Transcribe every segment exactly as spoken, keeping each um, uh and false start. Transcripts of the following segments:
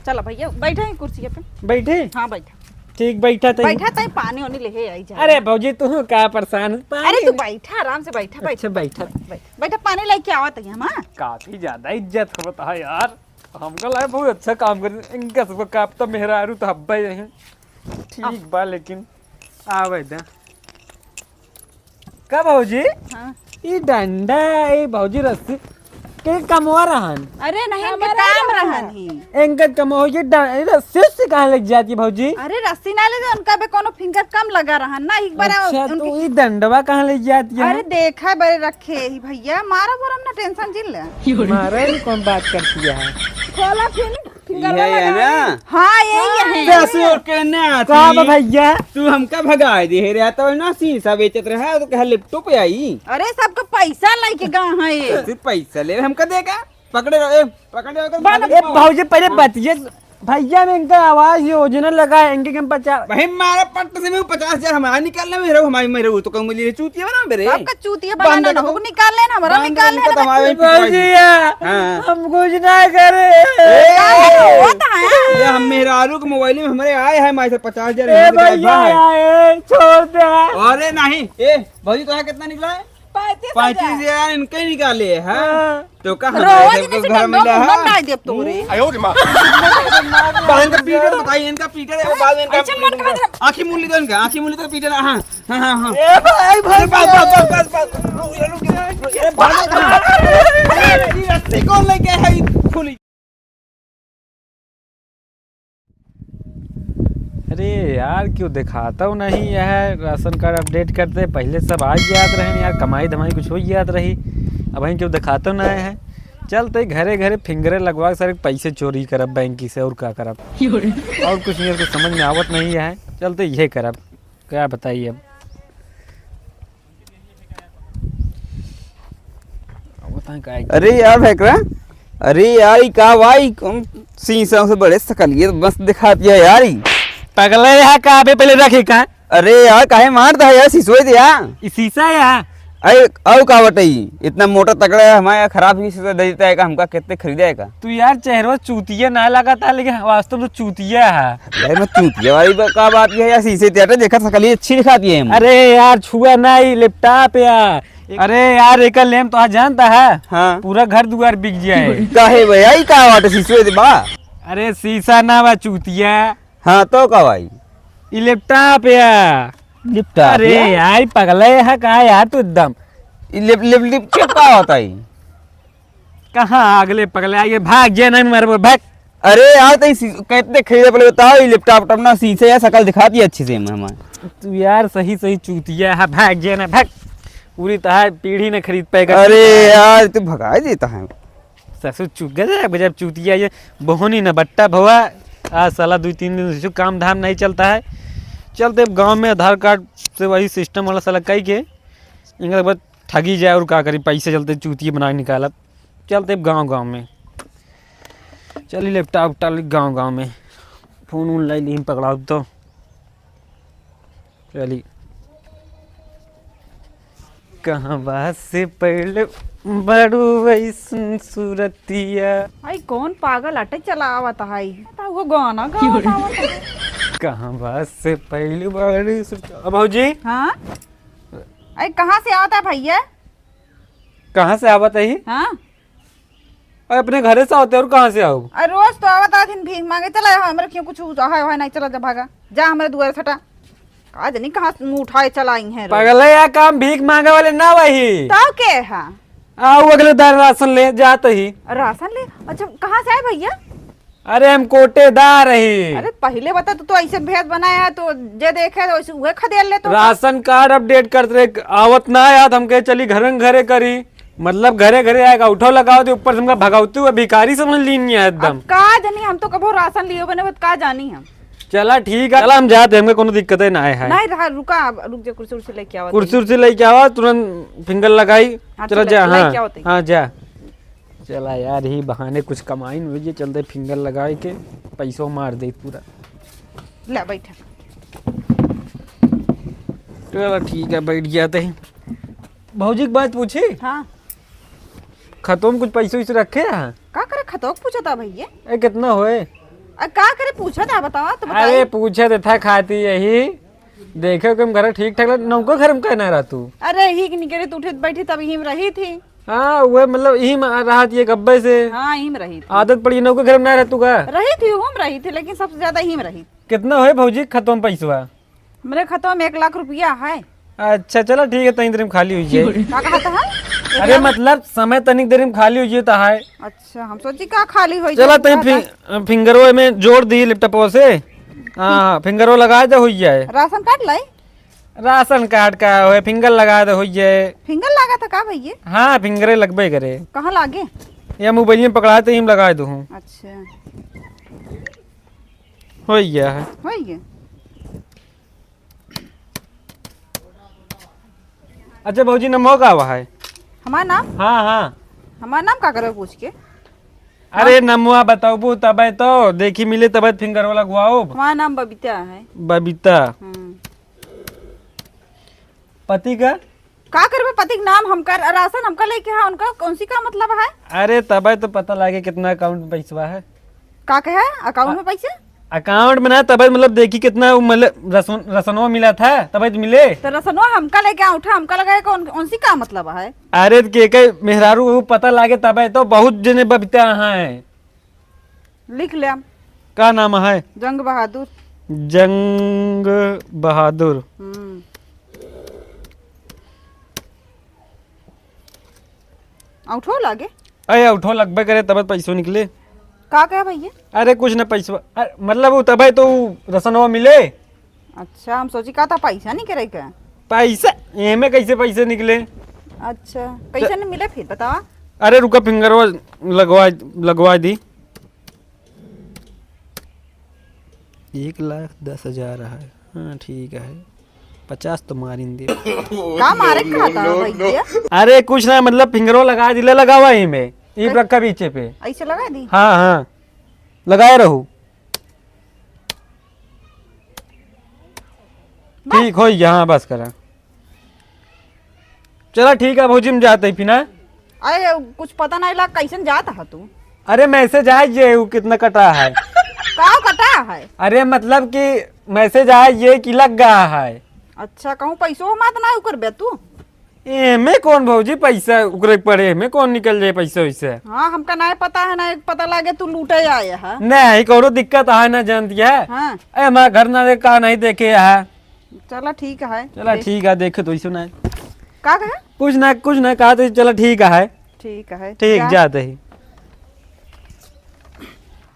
चला भइया, बैठा ही कुर्सी पे। बैठे? हाँ, बैठा। ठीक, बैठा तई। बैठा तई, पानी ओनी लेहे आई जा। अरे भौजी, तू का परेशान है? पानी अरे, तू बैठा, आराम से बैठा, बैठा। अच्छा, बैठा। बैठा, बैठा, पानी लेके आवा तई हम, हाँ? काफी ज्यादा इज्जत होता है यार। हमका लगा बहुत अच्छा काम कर, इनका सबका काप तो मेहरारू तो हब्बा ही है। ठीक बा, लेकिन आवे दा। का भौजी? हाँ। ई डंडा, ई भौजी रस्सी के कमवा रहन? अरे नहीं, इनके काम रहन ही। इनका कमवा हो, ये ड-, ई रस्सी उस्सी कहाँ लेके जाती है भौजी? अरे रस्सी ना ले, उनका बे कोनो फिंगर कम लगा रहन ना, एक बार अच्छा, उनके तो ई डंडवा कहाँ लेके जाती है? अरे देखा बरे रखे ही भइया, मारा बोरा ना, टेंशन जिन ले। मारा ही कौन बात करती है? खोला फिर। फिंगरवा ये है लगा ना? हाँ, यही है। ससुर के नाती। का बा भइया? तू हमका भगाए दे रे, तो ना शीशा बेचत रहा, तो कहा laptop आई। अरे, सबका पैसा लेके गा है ये। ससुर पैसा ले, हमका देगा? पकड़े रहो, ए, पकड़े रहो, तो बंद। भाग ए, जाओ। भौजी, पहिले बतिये, भइया में इनका आवाज योजना लगा है, इनके हम पचास भाई, मारा पट्ट से में पचास हजार हमारा निकाल ले, मेरे, हमारी, मेरे, वो तो कहूँ मिली चूतिया बना मेरे। आपका चूतिया बनाना ना हो, निकाल लेना, हमारा निकाल लेना। भौजी, हाँ। हम कुछ ना करे। ए, का होता है? ये हम मेहरारू के मोबाइल में हमारे आए हैं, माई से पचास हजार ए भैया, आए, छोड़ दे। अरे नहीं, ए, भौजी, तो कितना निकला है? पैंतीस हजार। पैंतीस हजार इनके निकाले, हाँ? हाँ। तो कहाँ रोज घर मिला है? बांध के पीटे तो बताइए, इनका पीटे, वो बाद में इनका आँखी मूंद ली तो इनका, आँखी मूंद ली तो पीटे ना, हाँ। हाँ, हाँ, हाँ। ए भाई, भाई, बस, बस, बस, बस, बस। रुक, रुक, रुक, रुक। ए, भाग, भाग। ये रस्सी कौन लेके है? खुली। अरे यार, क्यों दिखाता हूँ नहीं यह राशन कार्ड अपडेट करते, पहिले सब आ जात रहे यार, कमाई धमाई कुछ हो जात रही, अब क्यों दिखाता हूँ ना है। चलते घरे घरे फिंगरे लगवा के सारे पैसे चोरी करब बैंक से, और का करब? और कुछ नहीं, तो समझ में आवत नहीं है, चलते ये करब। क्या बताइए अब? अब बताएं का है? अरे यार, भैकरा, अरे यार, ई का भाई, कौन शीशा से बड़े सकलिए मस्त दिखाती है यार ई। पगले यहाँ का अबे पहले रखे का? अरे यार, काहे मारता है यार, शीशो दे यार। ई शीशा है? अरे, अउ का बटई, इतना मोटा तगड़ा है, हमारे यहाँ खराब ही शीशा दे देता है का, हमका कितने खरीदा है का? तू यार चेहरो चूतिया ना लगाता, लेकिन वास्तव में चूतिया है। अरे मैं चूतिया वाली बा-, का बात है यार, शीशे ते हटे, देखा सकली अच्छी दिखाती है हम। अरे यार छुआ ना, ई laptop यार। अरे यार एकर लेम तो आज जानता है? हाँ। पूरा घर दुआर बिक जाए। काहे भैया, ई का बात है शीशे ते बा? अरे शीशा ना बा चूतिया। हाँ तो का भाई? ई laptop या। Laptop अरे या? यार पगले है का यार तू एकदम। ई लिप-, लिप-, लिप के का होता है? कहाँ अगले पगले आइए, भाग जे नहीं मरबो, भाग। अरे यार, तई सी-, कितने खरीदे पहले बताओ, ये laptop टॉप ना शीशे या शकल दिखाती है अच्छे से हमें हमारे। तू यार सही सही चूतिया है, भाग जे ना, भाग। पूरी तहार पीढ़ी ने खरीद पाएगा। अरे यार, तू भगा देता है। ससुर चुप गए, जब चूतिया ये बहोनी न बट्टा भवा। आज साला दो तीन दिन से काम धाम नहीं चलता है। चलते अब गाँव में आधार कार्ड से वही system वाला साला कही के, इनका बस ठगी जाए और का करी, पैसे चलते चूतिया बना के निकालत। चलते अब गाँव गाँव में। चली laptop उप्टॉप ली गाँव गाँव में। फोन उन लाई ली पकड़ाओ तो। चली। कहवा से पहले बड़ू वैसन सूरतिया। आई कौन पागल अटे चलावत है? ता वो गाना गावत आवत है। कहवा से पहले बड़ू सूरतिया। अब भौजी? हाँ? आई कहाँ से आवत है भैया? कहाँ से आवत है? हाँ? अरे अपने घरे से आवते और कहाँ से आओ? अरे रोज तो आवत आथिन भीख मांगे, चला हमरे क्यों कुछ है, है नहीं, चला जा भागा, जा हमरे दुआरे से हटा। का जानी कहाँ से मुंह उठाए चला आई हैं रोज। पगले या काम भीख मांगे वाले ना वही। तब के है? आओ अगले दार राशन ले जात ही। राशन ले? अच्छा कहाँ से आए भैया? अरे हम कोटेदार ही। अरे पहले बता, तू तो ऐसे भेद बनाया है, तो जे देखे तो वैसे उहे खदेड़ ले तो। राशन कार्ड अपडेट करत रहे, आवत ना याद हमके, चली घर में घरे करी। मतलब घरे घरे आएगा, उठाओ लगाओ दे, ऊपर से हमका भगावते हुए भिखारी समझ लीन है एकदम। अब का जानी, हम तो कबो राशन लियो बने, बत का जानी हम। चला ठीक है, चला हम जाते हैं, हमके कोनो दिक्कत है ना है। नहीं रहा, रुका, अब रुक जा, कुर्सी उर्सी लेके आवा। कुर्सी उर्सी लेके आवा, तुरंत फिंगर लगाई। हाँ, चला चला, जा, लेके हाँ, आओ तई। हाँ, जा। चला यार, यही बहाने कुछ कमाई न हुई, चलते फिंगर लगाए के पैसो मार दे पूरा। ले बैठा। चला ठीक है, बैठ जाते हैं। भौजी की बात पूछी? हाँ। खतों में कुछ पैसे वैसे रखे हैं? का करे खतों के पूछता भैया? ए, कितना होए? आ, का करे पूछत है, बतावा तो बताई। अरे पूछत था खाती यही, देखे कि हम घर ठीक ठाक लग-, नौका घर में कहना रहा तू। अरे ही निकले तो उठे बैठी तब ही रही थी। हाँ, वह मतलब यही में रहत ये गब्बे से। हाँ, यही में रही थी। आदत पड़ी, नौका घर में ना रह तू का? रही थी, हम रही थी, लेकिन सबसे ज्यादा यही में रही। कितना होए भौजी खतवा में पैसवा? मेरे खतवा में एक लाख रुपया है। अच्छा, चला ठीक है, तनी देर में खाली हुई जाए। का कहत है? अरे मतलब समय तनिक देर में खाली हुई जाए तो है। अच्छा, हम सोची का खाली होई चला जाए, तनी का फिं-, फिंगरो में जोड़ दी लैपटॉप से। हाँ, हाँ, फिंगरो लगा दे, हुई जाए। राशन कार्ड लाई? राशन कार्ड का होए, फिंगर लगा दे, हुई जाए। फिंगर लगा था का भैया? हाँ, फिंगरे लगबे करे। कहाँ लागे? या मोबाइल में पकड़ा तो ही लगा दूँ। अच्छा। होई गया है। होई गया। अच्छा भौजी, नमो का हुआ है? हमार नाम? हाँ, हाँ। हमार नाम का करबे पूछ के? अरे हाँ? नमुआ बताबू तबे तो, देखी मिले तबे तो फिंगर वाला गुआओ। हमार नाम बबीता है। बबीता। हम्म। पति का? का करबे पति के नाम? हमका राशन हमका लेके है, उनका कौन सी का मतलब है? अरे तबे तो पता लागे कितना अकाउंट में पैसवा है। का कहे? अकाउंट में पैसे? अकाउंट में ना, तबे मतलब देखी कितना उ मतलब रसन-, रसनवा मिला था, तबे तो मिले। तो रसनवा हमका लेके आ उठा, हमका लगा कौन, कौन सी का मतलब है? अरे तो के, के मेहरारू वो पता लागे तबे तो बहुत जने बबीता हैं। लिख ले हम। का नाम है? जंग बहादुर। जंग बहादुर। हम्म। औठो लागे? अरे औठो लगबे करे तब पैसो निकले। का कहे भैया? अरे कुछ ना पैसवा, अरे मतलब वो तबे तो उ रसनवा मिले। अच्छा, हम सोची का था पैसा नहीं करे का? पैसा? एमे कैसे पैसे निकले? अच्छा, कैसे नहीं मिले फिर बतावा? अरे रुका फिंगरवा लगवा, लगवा दी। एक लाख दस हजार है। हाँ ठीक है, पचास तो मारिन दे। का मारे का था भैया? अरे कुछ ना, मतलब फिंगरो लगा दिले, लगावा ही में, ई कैसे? रखा पीछे पे। ऐसे लगा दी? हाँ हाँ, लगाए रहू। बस। ठीक हो गया, हाँ बस करा। चला ठीक है भौजी, हम जाते हैं फिर ना। अरे कुछ पता नहीं लगा कैसन जात है तू। अरे मैसेज आए जे उ कितना कटा है। का कटा है? अरे मतलब कि मैसेज आए ये कि लग गया है। अच्छा, कहूँ पैसो मात ना उकर बे तू। एमे कौन भौजी पैसा उकरे पड़े, एमे कौन निकल जाए पैसा वैसे। हाँ, हमका ना पता है, ना पता लागे तू लूटे आए है। नहीं, कोनो दिक्कत है ना जानती है। हाँ। ए, हमारा घर ना दे, का नहीं देखे है। चला ठीक है। चला देख। ठीक है, देखे तो ऐसे ना। का कहे? कुछ ना, कुछ ना कहा तो चला ठीक है। ठीक है। ठीक, जा। जाते ही।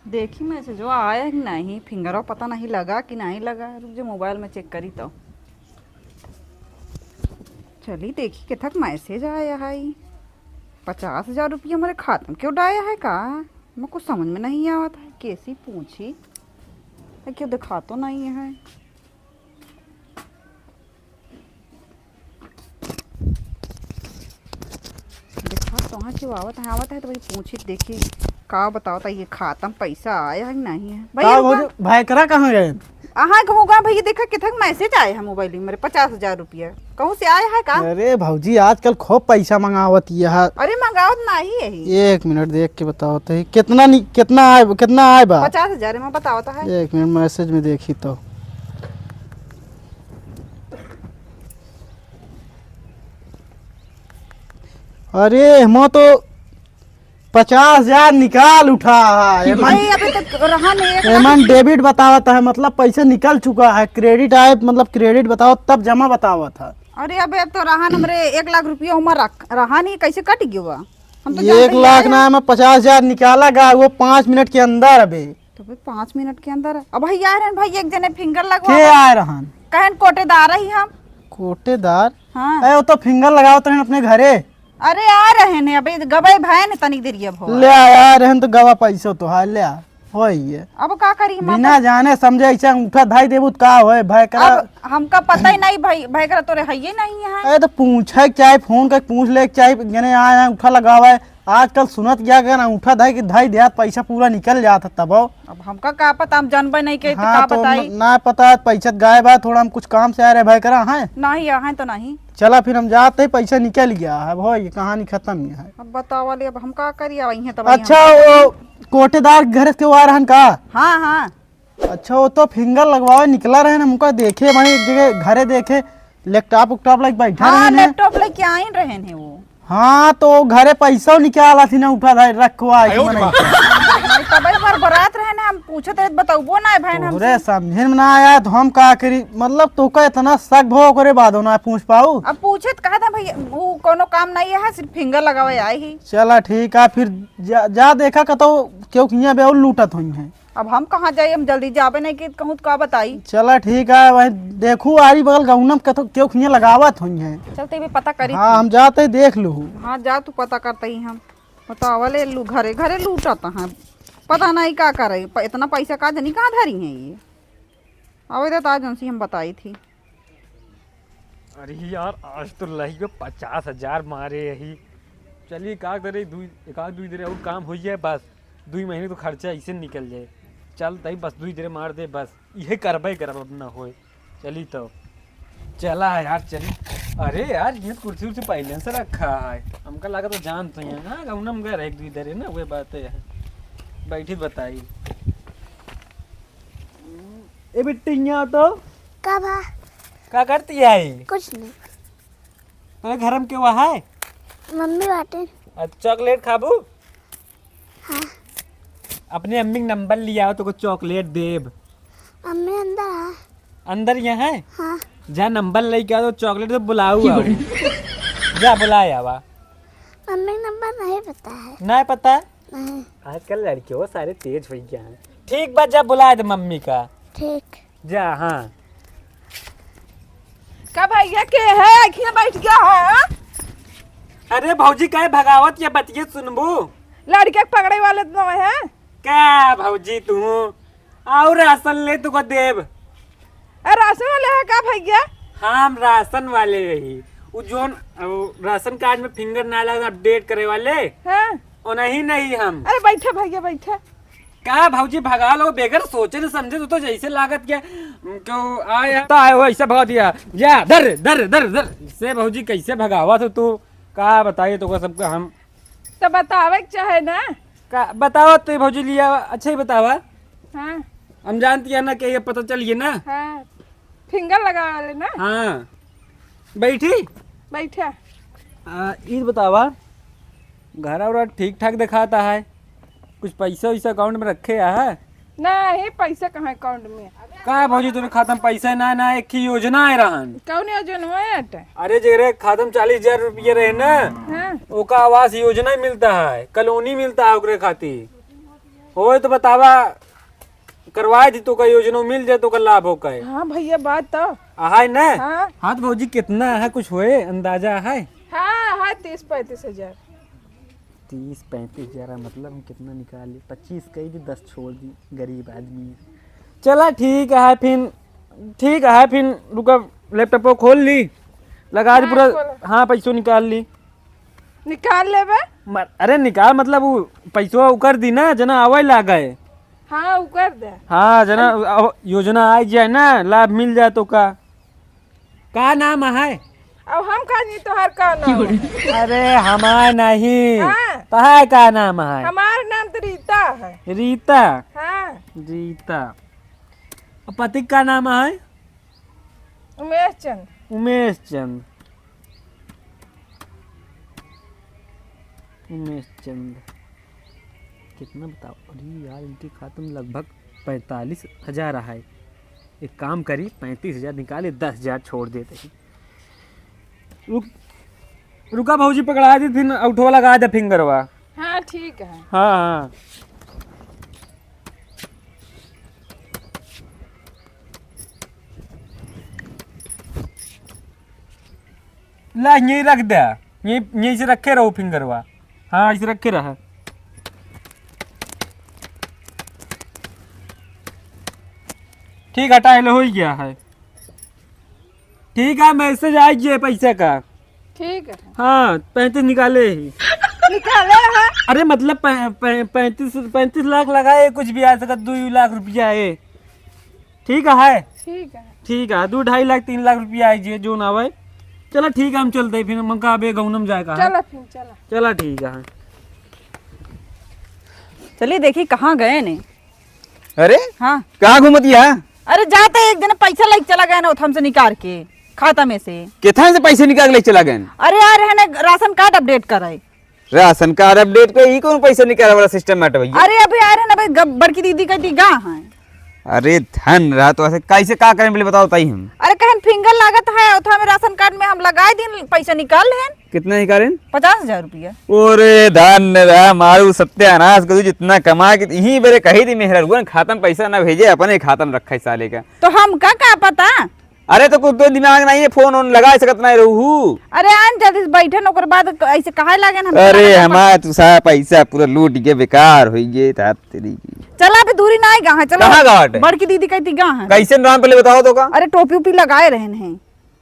देखी मैसेज आया है कि नहीं, फिंगरवा पता नहीं लगा कि नहीं लगा। रुक जा, मोबाइल में चेक करी तो। चली देखी किथक मैसेज आया है। पचास हजार रुपया हमारे खाते में क्यों डाया है का? मैं कुछ समझ में नहीं आवत है, कैसी पूछी है, क्यों दिखा तो नहीं है। देखा, तोहाँ क्यों आवत है, आवत है तो वही पूछी, देखी का बतावत है, ये खाता में पैसा आया है कि नहीं है। भैया का रुका। भौजी, भाई करा कहाँ गए? अहाँ कहूँ का भैया, देखा कितना मैसेज आया है मोबाइल में मेरे, पचास हजार रुपया कहूँ से आया है का? अरे भौजी, आजकल खूब पैसा मंगावत ये है। अरे मंगावत नहीं है। एक मिनट देख के बतावत है, कितना नि-, कितना आए, कितना आए बा? पचास हजार में बतावत है। एक मिनट मैसेज में देखी तो। अरे, हम तो पचास हजार निकाल उठा है। एमन, भाई, अबे तो रहा नहीं, एक लाख एमन डेबिट बतावत है, मतलब पैसे निकल चुका है। क्रेडिट आए, मतलब क्रेडिट बताओ तब जमा बतावत है। अरे, अबे अब तो रहा न, हमरे एक लाख रुपया उमा रख, रहा नहीं, कैसे कट गयो बा? हम तो जानते ही एक लाख आए ना, हैं। मैं पचास हजार निकाला गा, वो पाँच मिनट के अंदर अबे। तो भाई, पाँच मिनट के अंदर। अब भाई आए रहन भाई, एक जने फिंगर लगवा के दे। आए रहन? कहन कोटेदार ही हम। कोटेदार? हाँ। ए, वो तो फिंगर लगावत रहन अपने घरे। अरे आ रहे ने, अबे गबे भए ने तनी देरिया भवा। ले आ, आ रहन तो गवा पैसो तो है, ले आ। होई है। अब का करी हम बिना अपन? जाने समझे ऐसे अंगूठा धाई देबू त का होए, भाई करा। अब हमका पता ही नहीं भाई, भाई करा तोरे हइये नहीं है। अरे तो पूछे के चाहे, फोन करके पूछ ले के चाहे, जने आए हैं, अंगूठा लगावा है, आजकल सुनत क्या कर, अंगूठा धाई के धाई देत, पैसा पूरा निकल जात है तब। अब हमका का पता, हम जानबे नहीं के, हाँ, का तो बताई? ना पता, पैसा गायब है, थोड़ा हम कुछ काम से आ रहे भाई करा है। नहीं, यहाँ तो नहीं। चला फिर हम जाते हैं, पैसा निकल गया है, अब हो ये कहानी खत्म ही है। अब बतावा ले, अब हम का करिए, वही है तो वही अच्छा, हम वो कोटेदार घर के वो आ रहन का? हाँ, हाँ। अच्छा, वो तो फिंगर लगवावे निकला रहे ना, हमका देखे वहीं एक जगह घरे देखे, लैपटॉप उकटॉप लेके बैठा हाँ, रहे हैं। लैपटॉप लेके आइन रहे हैं वो। हाँ, तो घरे पैसा निकाला थी ना, उठा था, रखवा आई आयो रे मने। बाप। नहीं, तब एक बार बरात रहे ना, हम पूछत रहे, बतौबो ना है भाई ना तोहरे हमसे। समझे में ना आया, तो हम का करी? मतलब, तोका इतना शक भा ओकरे बाद ना पूछ पाऊ? अब पूछत कहा था भैया, वो कोनो काम नहीं है, सिर्फ फिंगर लगावे आई ही। चला ठीक है, फिर जा, जा देखा कतो केहू किहाँ बे और लूटत होई है। अब हम कहाँ जाई, हम जल्दी जाबे नहीं कि कहूँ तो का बताई। चला ठीक है, वही देखू आरी बगल गौनम कतो केहू किहाँ लगावत होई है। चलते भी पता करी हाँ, थी। हम जाते देख लू। हाँ, जा तू पता करते ही हम। बतावा ले लू, घरे घरे लूटत हैं, पता नहीं का करे, प-, इतना पैसा का जनी कहाँ धरी है ये। आवे दे तो आज उनसे हम बताई थी। अरे यार, आज तो लही के पचास हजार मारे यही। चलिए, एक आध दरे, दुई, एक आध दुई दरे और काम हो जाए, बस दुई महीने तो खर्चा ऐसे निकल जाए। चल तई बस दुई दरे मार दे, बस इहे करबे करब, अब ना होए। चली तो, चला यार, चली। अरे यार, ये कुर्सी उर्सी पहले से रखा है, हमका लगा तो जान तो है ना, गौनम घर है एक दुई दरे ना, वही बात है। बैठी बताई। ए बिट्टी, यहाँ तो। का बा? का करती है? कुछ नहीं। तोरे घर में केवा है? मम्मी बाटे। अच्छा, चॉकलेट खाबू? हाँ। अपने अम्मी के नंबर लियाओ, तोको चॉकलेट देब। मम्मी अंदर है। अंदर यहाँ है? हाँ। जा नंबर लेके आ, तो चॉकलेट तो बुलाऊ आओ। जा बुलाए आवा। मम्मी का नंबर नहीं पता है। नहीं पता? नहीं। आजकल लड़के वो सारे तेज हो गया है। ठीक बा, जा बुलाए दे मम्मी का। ठीक। जा, हाँ। का भैया के है? अखियाँ बैठ गया है? अरे भौजी, काहे भगावत ये बतिये सुनबू? लड़के के पकड़े वाले तो है। का भौजी तू? और राशन ले तुका देब। ए, राशन वाले है का भैया? हाँ, हम राशन वाले रही। उ जोन, उ राशन कार्ड में फिंगर ना लगा, अपडेट करे वाले। हाँ। ओ नहीं, नहीं हम। अरे बैठा भैया, बैठा। का भौजी भगा लो, बेगर सोचे न समझे, तू तो जैसे लागत क्या, तो आया, तो आया हो, ऐसा भगा दिया। जा, धर, धर, धर, धर। से भौजी कैसे भगावा तो तू, का बताइए तो सबका हम। तो बतावे के चाहे ना। का बतावा तो भौजी लिया, अच्छा ही बतावा। हाँ। हम जानती है ना कि ये पता चलिए ना। हाँ। फिंगर लगावे वाले ना। हाँ। बैठी? बैठा। आ, ई बतावा, घरा उरा ठीक ठाक दिखाता है, कुछ पैसा वैसा अकाउंट में रखे है? नहीं, पैसा कहाँ अकाउंट में? का भौजी, तोरे खाता में पैसा ना, ना एक ही योजना आए रहन। कौन योजना है अटे? अरे जेकरे खाता में चालीस हजार रुपये रहे ना, हाँ। ओका आवास योजना मिलता है, कॉलोनी मिलता है ओकरे खातिर। होए तो बतावा, करवाए दी तो का योजना मिल जाए तो का लाभ हो का है। हाँ भैया, बात तो। आहाय ना? हाँ। हाँ तो भौजी, कितना है, कुछ होए अंदाजा है? हाँ, है तीस पैंतीस हजार। तीस पैंतीस हजार है, मतलब हम कितना निकाल ली? पच्चीस कही दी, दस छोड़ दी, गरीब आदमी है। चला ठीक है फिर, ठीक है फिर, रुका, लैपटॉप खोल ली, लगा दी हाँ, पूरा। खोलो। हाँ, पैसों निकाल ली। निकाल लेबे। मर-, अरे निकाल, मतलब उ पैसवा उकर दी ना, जना आवे लागे। हाँ, उकर दे। हाँ, जना अब योजना आ जाए ना, लाभ मिल जाए तो का। का नाम है? अब हम का जी तोहार का नाम है? अरे हमार नहीं, हाँ। तहार का नाम है? हमार नाम तो रीता है। रीता? हाँ। रीता। अब पति का नाम है? उमेश चंद। उमेश चंद। उमेश चंद। कितना बताओ? अरे यार, इनके खाते में लगभग पैंतालीस हजार है। एक काम करी, पैंतीस हजार निकाले, दस हजार छोड़ देते हैं। रुक, रुका भौजी, पकड़ा दी, फिर उठवा लगा दे फिंगरवा। हाँ, ठीक है। हाँ, हाँ। ला, यहीं रख दे, यहीं, यहीं से रखे रहो फिंगरवा। हाँ, ऐसे रखे रहा। ठीक, हटा, लो, हो ही गया है। ठीक है, मैसेज आ गया पैसे का। ठीक है। हाँ, पैंतीस निकाले ही। निकाले है। अरे मतलब पै-, पै-, पैंतीस, पैंतीस लाख लगाए, कुछ भी आ सकत, दो लाख रुपया है। ठीक है? ठीक है। ठीक है, दो ढाई लाख, तीन लाख रुपया आई जे, जो ना आवे। चला ठीक है, हम चलते हैं फिर, हमका अबे गौनम जाए का है। चला फिर, चला। चला ठीक है। चलिए देखी कहाँ गए ने। अरे? हाँ। कहाँ घूमत या? अरे जाते एक दिन पैसा लेके चला गए ना, हमसे निकाल के खाता में से। केथा से पैसे निकाल के लेके चला गए? अरे यार, है ना, राशन कार्ड अपडेट कराए। राशन कार्ड अपडेट के ई कौन पैसा निकाले वाला सिस्टम बाटे भैया? अरे अबे आ रहे ना भाई, ग-, बड़की दीदी का दी गा है। अरे धन रहा तो ऐसे कैसे का करें पहले बताओ ताई हम। अरे कहन फिंगर लागत है, उठा में राशन कार्ड में हम लगाए दिन पैसा निकाल लेन। कितना निकालेन? पचास हजार रुपया। अरे धन रहा मारू सत्यानाश कर दू, जितना कमा के यहीं बेरे कही थी मेहरारुअन खाता में पैसा ना भेजे, अपने खाता में रखा है साले का। तो हमका का पता? अरे तो कुछ तो दिमाग नहीं है, फोन ओन लगा सकत नहीं रहू। अरे आन जल्दी से बैठन, ओकर बाद क-, ऐसे कहे लागेन हम। अरे हमार तू सारा पैसा पूरा लूट के बेकार होई गे, तात तेरी की। चला अभी दूरी ना आएगा, हाँ चला। कहाँ गाँव है? बड़की दीदी कहती गाँव है। कैसे नाम पहले बताओ तो का? अरे टोपी ओपी लगाए रहन हैं।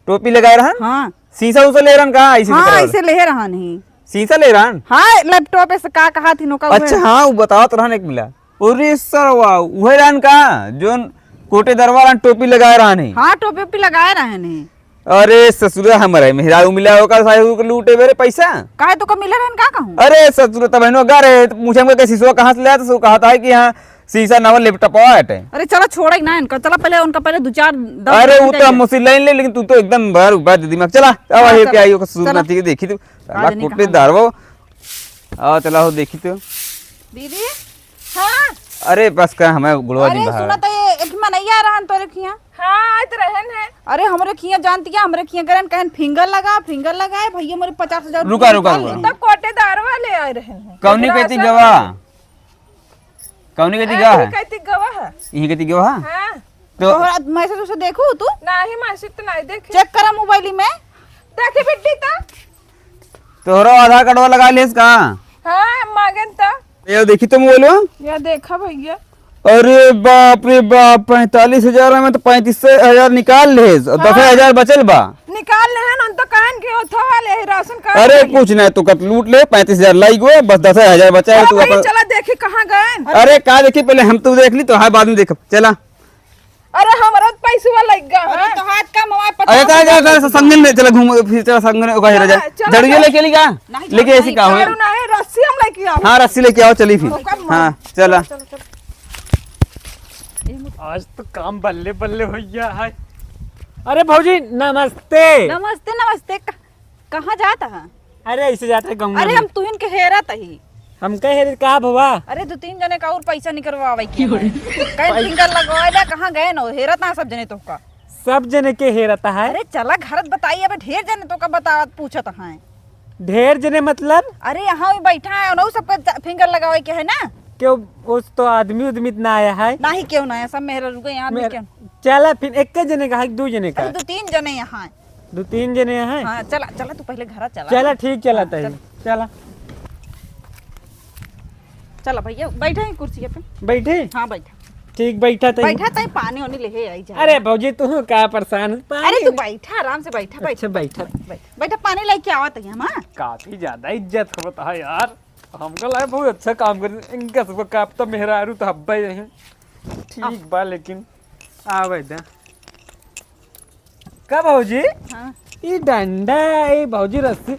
टोपी लगाए रहन? हाँ। शीशा उसा ले रहन का? ऐसे हाँ, निकलवाल। ऐसे ले रहन ही। शीशा ले रहन? हाँ, लैपटॉप ऐसे का कहा थी नोका अच्छा, उहे। हाँ, वो बताओ तो रहन एक मिला। अरे सरवा, उहे रहन का? जोन कोटेदरवा रहन टोपी लगाए रहन ही। हाँ, टोपी ओपी लगाए रहन ही। अरे ससुरा, हमरे मेहरारू मिला ओकर साहू के लूटे बेरे पैसा। काहे तो का मिले रहन का कहूँ? अरे ससुरा, तब इन्हों गा रहे, तो पूछे हमका कि शीशा कहाँ से ले आया, तो सो कहता है कि यहाँ शीशा नवा लैपटॉप आटे। अरे चला छोड़ा ही ना इनका, चला पहले उनका पहले दो चार दस अरे वो तो हम मुझसे ले ले, लेकिन तू तो एकदम बार बार दिमाग। चला, अब हाँ, ये चला। क्या आई ओकर सूरत चला। नाती के देखी तू। साला आज नहीं कोटे कहाँ दारवो। आओ चला हो देखी तू। दीदी। हाँ। अरे बस कर हमें गुड़वा अरे दिन सुना तो ये एक मनैया रहन तोरे खिया। हाँ, आत रहन है। अरे हमरे खिया जानती है, हमरे खिया करन कहन फिंगर लगा, फिंगर लगाए भैया मोरे पचास हजार रुका, रुका, रुका। तो कोटेदारवा ले आए रहन है। कौनी कहती गवा? कौनी कहती गवा है? कहती गवा है। यही कहती गवा है? हाँ। तो तोहरा मैसेज उसे देखू तू? नाही, मैसेज तो नाही देखे। चेक करा मोबाइल में। देखे बिट्टी तो। तोहरा आधार कार्डवा लगा लेस का? हाँ, मांगन तो। ये देखी तो मोबाइल। या देखा भैया। अरे बाप रे बाप, पैंतालीस हजार में तो पैंतीस हजार निकाल लेस, और हाँ। दस हजार बचल बा। निकाल ले हैं, हम तो कहन के ओथो वाले है राशन कार्ड अरे वाले। कुछ नहीं, तू कत लूट ले, पैंतीस हजार लाई गो, बस दस हजार बचा है, हाँ तू भाई, अपन चला देखी कहाँ गए। अरे का देखी, पहले हम तो देख ली, तो हाँ बाद में देख, चला। अरे हमरा तो पैसवा लग गया, अरे हाँ। तो हाथ का मोबाइल अरे पचास चल, चल, चल, चल, संगन में चला घूम, फिर चला संगन में ओका हेरा जाए। चला, चला, जड़ियो चला। लेके ली का? नहीं, लेके ऐसी नहीं, का हो? चारू नहीं, रस्सी हम लेके आओ। हाँ, रस्सी लेके आओ, चली फिर। ओकर हाँ, मार। चला। चलो, चलो, चलो। आज तो काम बल्ले बल्ले भैया है। अरे भौजी नमस्ते। नमस्ते, नमस्ते। क-, कहाँ जात है? अरे ऐसे जात है गाँव अरे में। हम तुहिन के हेरत ही। हम कह रहे का भवा? अरे दो तीन जने का और पैसा निकलवावे के है। कहीं फिंगर लगवाए ला, कहाँ गए न हो? हेरत ना सब जने तोहका। सब जने के हेरत है। अरे चला घरत बताई, अबे ढेर जने तोहका बतावत पूछत हैं। ढेर जने मतलब? अरे यहाँ भी बैठा है, उन्हों सबका च-, फिंगर लगावे के है ना। क्यों, उस तो आदमी उदमी इतना आया है। नहीं क्यों ना है, सब मेहरारू के यहाँ भी मेहर-, क्यों? चला फिर एक जने का है कि दो जने का? अरे दो तीन जने यहाँ है। दो तीन जने हैं? हाँ, चला, चला, तू पहले घर चला। चला, ठीक, चला हाँ, तही। चला। चला। चला भैया, बैठा है कुर्सी पे। बैठे? हाँ, बैठा। ठीक, बैठा तही। बैठा तही, पानी वानी ले आई जा। अरे भौजी, तू का परेशान? पानी अरे, तू बैठा, आराम से बैठा, बैठा। अच्छा, बैठा। बैठा, बैठा, पानी लेके आवा तही हम, हाँ? काफी ज्यादा इज्जत होता है यार। हमका लगा बहुत अच्छा काम कर, इनका सबका काप तो मेहरारू तो हब्बा ही है। ठीक बा, लेकिन आवे दा। का भौजी? हाँ। ई डंडा, ई भौजी रस्सी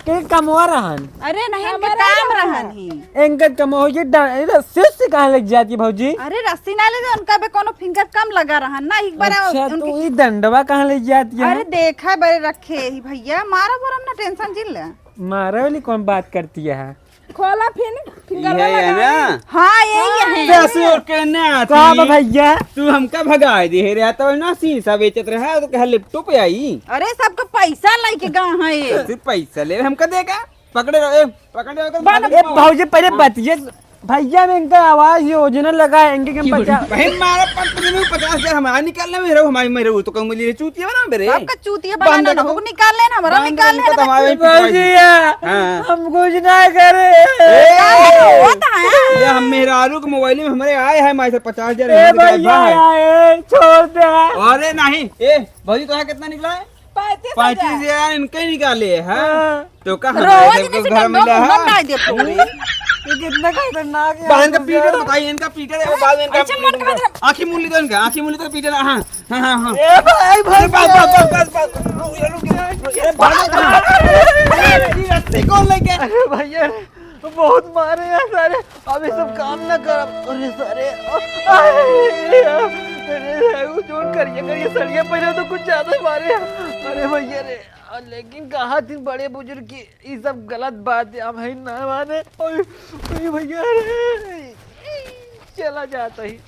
के कमवा रहन? अरे नहीं, इनके हमारा काम रहन। रहन ही। इनका कमवा हो, ये डं-, ई रस्सी उस्सी कहाँ ले जाती भौजी? अरे रस्सी ना ले जा, उनका बे कोनो फिंगर कम लगा रहन ना, एक बार अच्छा, उनके तो ई डंडवा कहाँ ले जाती है? अरे देखा बे रखे ही भैया, मारा बोरम ना टेंशन जिन ले। मारे वाली कौन बात करती है? खोला फिन, फिंगर ये वाला है ना? हाँ, यही है। ससुर के नाती। का बा भैया? तू हमका भगाए दे रे, तो ना शीशा बेचत रहा, तो कहा laptop आई। अरे, सबका पैसा लेके गा है ये। ससुर पैसा ले, हमका देगा? पकड़े रहो, ए, पकड़े रहो, ए, भौजी, पहले बतिये। भैया, में इनका आवाज योजना लगा है, इनके के हम पचास भाई, मारा पट तुमने पचास हजार हमारा निकालना में रहो, हमारी में रहो, तो कहूँ मिली रे, चूतिया बना मेरे। सबका चूतिया बनाना ना, हमको निकाल लेना, हमारा निकाल लेना। भौजी, हाँ। हम कुछ ना करे। ए, का होता है? ये हम मेहरारू के मोबाइल में हमारे आए हैं, माई से पचास हजार ए भैया, आए, छोड़ दे। अरे नहीं, ए, भौजी, तोहार कितना निकला है? पैंतीस हजार इनके निकाले हैं। हाँ। तो का रोवा हमारे दे, सबके जैसे घर बंदा मिला है? मुंह ना दे तो। ये कितना खतरनाक है। बहन का पीटर बताइए, इनका पीटर है, वो बाद में इनका ऐसे मत पीटर। कर। आँखी मूली तो इनका, आँखी मूली तो पीटर, हाँ, हाँ, हाँ, हाँ। ए भाई, भाई, बस, बस, बस, बस, बस। रुक, रुक, रुक, रुक। ए, भागो कहाँ? अरे, ये रस्सी कौन लेके? अरे भैया, बहुत मारे हैं सारे। अब ये सब काम ना कर। अरे सारे, अरे, अरे, वो जोन करिए, करिए, सड़िए पहले तो कुछ ज्यादा ही मारे हैं। अरे भैया रे, लेकिन कहा थी बड़े बुजुर्ग की, ये सब गलत बात है, हम ही ना माने। ओए, ओए भैया रे, चला जाता ही।